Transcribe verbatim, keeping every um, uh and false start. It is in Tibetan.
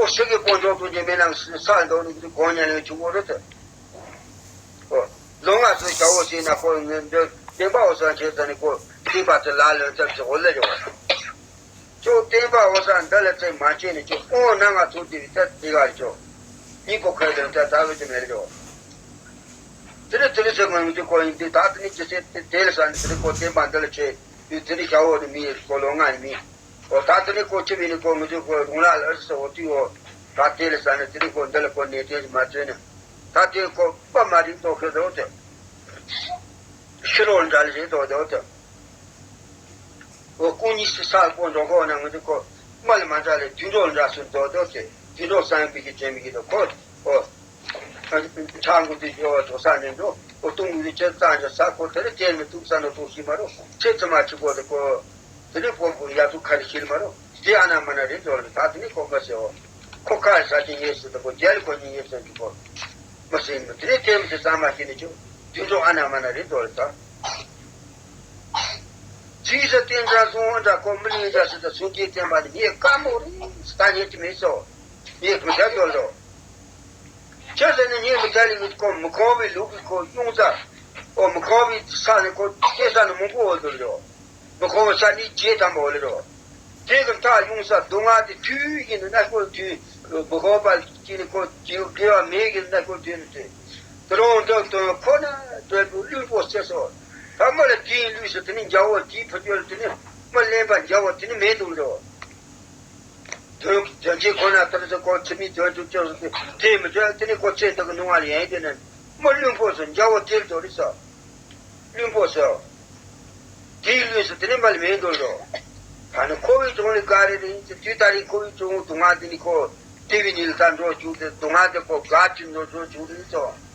ཁོ་ཤི་གི་དཀོན་མཆོག་ཐུགས་རྗེ་མེད་ན་ས་འདོགས་ནི་གི་གོང་ཉལ་ལེན་ཆུ་བོ་རེད་དེ། ཨོ། ལོ་ང་ཚོ་ཞའོ་ཞེ་ན་ཁོ་ངན་འདོད་བདེན་པ་འོ་ས་ཁྱེད་ཚ་ནི་ཁོ་བདེན་པ་ཚེ་ལ་ལོན་ཚབ་ཚེ་འོ་ལེ་ཡོད། ཁྱོད་བསྟན་པ་འོ་ས་འདི་ལ་ཚེ་མ་བྱས་ནས་ཁྱོད་ཨོ་ན་ང་ཚོ་དེ་བི་ད་དེ་ག་རེ་ཁྱོད་ཉིན་གོ་ཁ་ལོན་ད་ད་བེ་ཅི་མེད་རེ་ཁྱོད། དེ་རེ་དེ་རེ་ཟེར་མ་མི་དེ་ཁོ་ཡིན་དེ་ད་དེ་ནི་ཅི་ཟེར་དེ་དེ་ལ་ས་ནི་དེ་རེ་ཁོ་བསྟན་པ་འདི་ལ་ཆེ་དེ་དེ་རེ་ཞའོ་ནི་མི་ཡིན་ཁོ་ལོ་ང་ནི་མི་ཨོ་ད་དེ་ནི་ཁོ་ཆི་བི་ནི་ཁོ་མི་དེ་ཁོ་རུང་ལ་ལ་ཟེར་འོ་དེ་ཨོ་ད་དེ་ལ་ས་ནི་དེ་རེ་ཁོ་འདི་ལ་ཁོ་ནས་དེ་མ་བྱས་ནི་ད་དེ་ཁོ་པ་མ་རིག་དོ་ཁེ་དོ་དེ་ཤི་རོ་འདྲ་ལ་ཞེ་དོ་དོ་དེ། འོ་སྐུ་ཉིད་སུ་ས་སྤོ་འགྲོ་གོ་ན་ངུ་དུ་ཁོ་མ་ལ་མ་འདྲ་ལས་དུད་འགྲོ་འདྲ་སུ་འདོ་འདོ་ཚེ་དུད་འགྲོ་ས་ཡང་པི་ཀི་ཅན་པི་ཀི་དོ་ཁོ་འོ་ཆ་ངུ་དུ་ཡོ་དོ་ས་ནས་འགྲོ་འོ་སྟོང་ངུ་དུ་ཆེ་ཙང་ཅོ་ས་ཁོ་དེ་ནི་དེ་ནི་ཐུག་ས་ནོ་ཐུག་ཤི་མ་རོ་ཆེ་ཚ་མ་ཆི་གོ་དེ་ཁོ་དེ་ནི་ཕོ་ཕོ་ཡ་ཐུག་ཁ་རི་ཤི་མ་རོ་དེ་ཨ་ན་མ་ན་རེ་འདོ་ལ་ད་དེ་ནི་ཁོ་ག་སེ་འོ་ཁོ་ཁ་ས་ཅི་ཡེ་སི་དོ་ཁོ་རྒྱལ་ཁོ་ཉི་ཡེ་སི་ཅི་ཁོ་མ་སེ་མ་དེ་ནི་དེ་མི་སེ་ས་མ་ཤི་ནི་ཆུ་དུད་འགྲོ་ཨ་ན་མ་ན་རེ་འདོ་ལ་ད། ཇི་སྲིད་བསྟན་འཛིན་སྲུང་བ་འདྲ་ཁོ་མི་ལུས་འདྲ་སྲིད་དུ་སྲུང་སྐྱེས་བསྟན་པ་ནི་ངས་དཀའ་མོ་རེད་ད་ཉེས་ཀྱི་མེད་སོ། ངས་མི་ཐར་འགྲོ་ལོ། ཁྱོད་ཟེར་ནས་ངས་མི་ཐར་ལི་ངས་ཁོ་མི་ཁོ་བའི་ལུག་གི་ཁོ་ཡོང་ས། ཨོ་མི་ཁོ་བའི་ས་ནས་ཁོ་སྐྱེ་ས་ནི་མང་པོ་འོ་དུ་ལོ། མི་ཁོ་བའི་ས་ནི་རྗེས་དམ་པ་འོ་ལེ་རོ། དེ་གི་མཐའ་ཡོང་ས་སྡུག་བསྔལ་དེ་དུས་ཡིན་ནི་ན་ཁོ་དུས་མི་ཁོ་བ་སྐྱེ་ནི་ཁོ་དུས་དགེ་བ་མེད་ཀྱི་ན་ཁོ་དུས་ནི་དེ། དེ་རུང་འདོད་དོན་ཁོ་ན་འདོད་པའི་བླུན་པོ་སྐྱེ་སོ། ད་མོ་ལ་དེའི་ལུས་སུ་དེ་ནི་འཇའ་འོ་དེའི་ཕ་རྒྱུད་དེ་ནི་མོ་ལེན་པ་འཇའ་འོ་དེ་ནི་མེད་འདུག་རོ། དོན་དོན་གྱི་ཁོ་ན་དེ་ཚོ་ཁོ་ཚེ་མི་དོན་གྲུབ་ཅོག་སུ་དེ་མི་དོན་དེ་ནི་ཁོ་ཚེ་འདི་གི་ནུས་པ་ལ་ཡན་དེ་ནི་མོ་བླུན་པོ་སོ་འཇའ་འོ་དེར་འདོད་རེད་སོ། བླུན་པོ་སོ། དེའི་ལུས་སུ་དེ་ནི་མ་ལ་མེད་འདུག་རོ། ད་ནི་ཁོ་བའི་གྲོང་ནི་ག་རེ་རེད་དེ་དུས་ད་རེས་ཁོ་བའི་གྲོང་དུ་ང་དེ་ནི་ཁོ་དེ་བའི་ཉིན་ལ་ད་འགྲོ་བཅུག་དེ་དུ་ང་དེ་ཁོ་དགའ་ཅིག་འགྲོ་འགྲོ་བཅུག་རེད་སོ།